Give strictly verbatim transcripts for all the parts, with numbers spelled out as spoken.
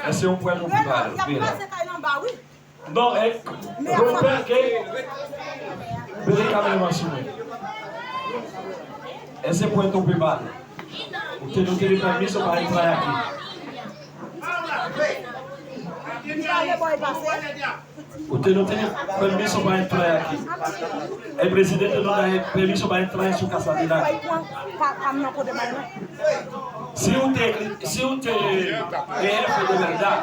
Èske w pwèt ou pi mal? Rena, y ap kraze kay la anba, wi. Non, e, Robert ke bele kameraman sou mwen. Èske w pwèt ou pi mal? Ou te, nou te pèmisyon pa entray aki. Li pale bò e pase. Ou te, nou te pèmisyon pa entray aki. E prezidan te, nou te pèmisyon pa entray sou Casa de la. Fò y pran pa, pa m nan kote bay non. Si ou te, si ou te E F de Belda,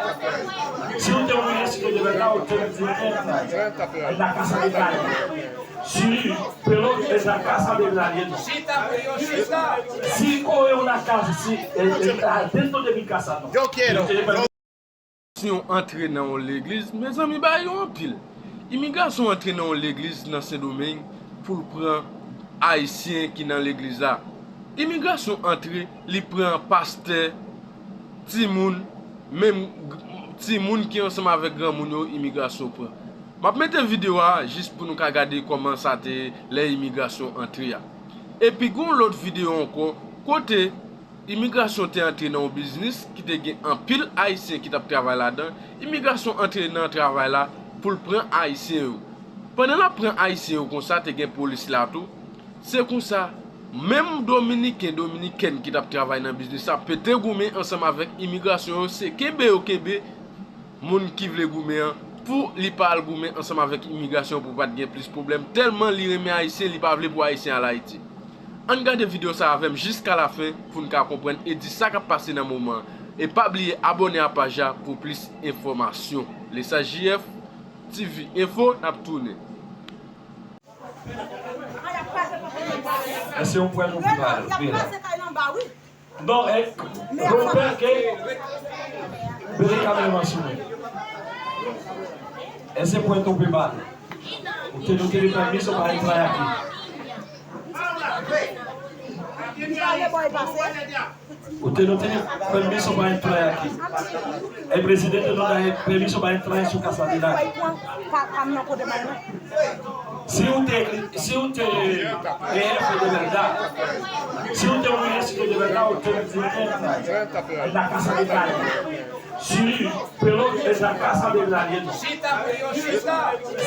si ou te mwen si de Belda, ou te di entray. La Casa de la. Si, pero es la Casa de la. Si corre una casa, si, eh, eh, adentro de mi casa, no. Yo quiero. Imigrasyon antre nan yon legliz, mezanmi, bagay yo anpil. Imigrasyon antre nan yon legliz nan Sendomeng pou l pran Ayisyen ki nan legliz la. Imigrasyon antre, li pran pastè, timoun, menm g-, timoun ki ansanm avèk granmoun yo, imigrasyon pran. M ap mete videyo a jis pou nou ka gade kòman sa te ye lè imigrasyon antre a. Epi gen yon lòt videyo ankò, kote imigrasyon te antre nan yon biznis ki te gen anpil Ayisyen ki t ap travay ladan. Imigrasyon antre nan travay la pou l pran Ayisyen yo. Pandan l ap pran Ayisyen yo konsa, te gen polis la tou. Se konsa, menm Dominiken, Dominikèn ki t ap travay nan biznis la, pete goumen ansanm avèk imigrasyon yo, se kenbe yo kenbe moun ki vle goumen an, pou li pa al goumen ansanm avèk imigrasyon pou pa t gen plis pwoblèm, tèlman li renmen Ayisyen, li pa vle pou Ayisyen al Ayiti. Ann gade videyo sa avè m jiska lafen pou n ka konprann e di sa k ap pase nan moman an. E pa bliye abòne a paj la pou plis enfòmasyon. Lesaj J F, T V Info, n ap tounen. Èske w pwèt ou pi mal? Rena, y ap kraze kay la anba, wi. Non, e, Robert ke bele kameraman sou mwen. Èske w pwèt ou pi mal? Ou te, nou te pèmisyon pa entray aki. Li pale bò e pase. Ou te, nou te pèmisyon pa entray aki. E prezidan te, nou te pèmisyon pa entray sou Casa de la. Fò y pran pa, pa m nan kote bay non. Si ou te, si ou te E F de Belda, si ou te mwen si de Belda, ou te di entray. La Casa de la. Si, pero es la Casa de la.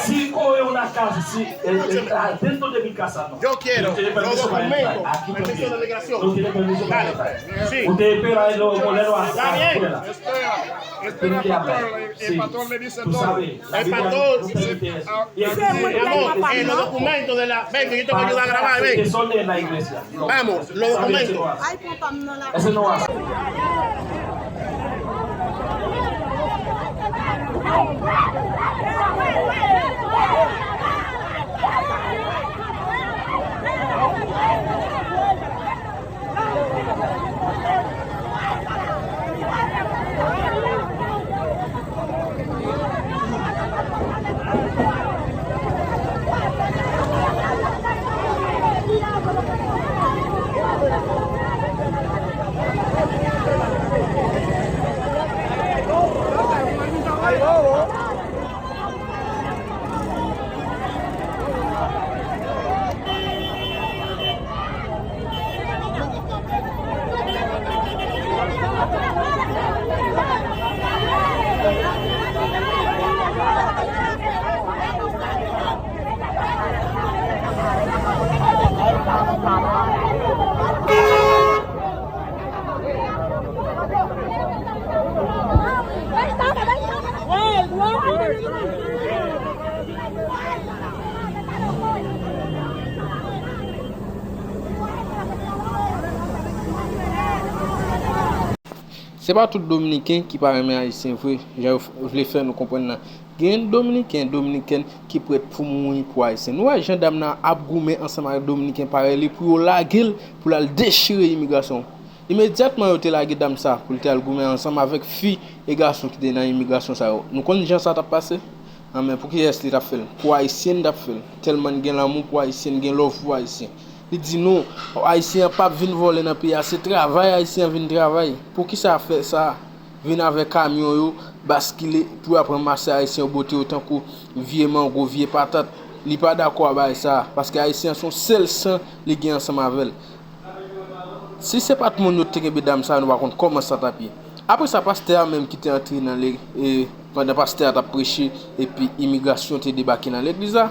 Si corre una casa, si, eh, eh, adentro de mi casa, no. Yo quiero los documentos, permiso de migración. Dale. Sí. Está bien. Espera, espera, porque el pastor le dice, ah, mi amor, eh, los documentos de la, ven, que yo te voy a ayudar a grabar, ven. Vamos, los documentos. Ay, papá, no la. Se pa tout Dominiken ki pa renmen Ayisyen vre, jan yo f-, vle fè nou konprann nan. Gen Dominiken, Dominikèn ki prèt pou mouri pou Ayisyen. Nou wè jan dam nan ap goumen ansanm ak Dominiken parèy li pou yo lage l, pou l al dechire imigrasyon. Imedyatman yo te lage dam sa pou l te al goumen ansanm avèk fi e gason ki te nan imigrasyon sa yo. Nou konn jan sa t ap pase? Anben, pou kiyès li t ap fè l? Pou Ayisyen li t ap fè l. Tèlman l gen lanmou pou Ayisyen, l gen love pou Ayisyen. Li di nou, Ayisyen an p ap vin vòlè nan peyi a, se travay Ayisyen an vin travay. Poukisa fè sa? Vin avèk kamyon yo, baskile, pou y ap ranmase Ayisyen yo, bwote yo tankou vye mango, vye patat. Li pa dakò a bagay sa, paske Ayisyen an se yon sèl san li gen ansanm avè l. Si se pa t moun yo t te kenbe dam sa, nou pa konn kòman sa t ap ye. Apre sa, pastè a menm ki te antre nan le, e, pandan pastè a t ap preche, epi imigrasyon te debake nan legliz la,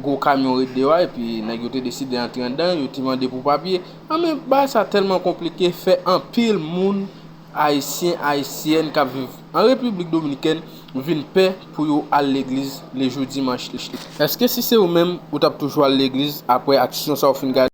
gwo kamyon ret deyò a, epi nèg yo te deside antre anndan, yo te mande pou papye. Anben, bagay sa tèlman konplike, fè anpil moun ayisyen, ayisyèn k ap viv an Repiblik Dominikèn vin pè pou yo al legliz lejou dimanch. Èske si se ou menm, ou t ap toujou al legliz apre aksyon sa ou fin gade?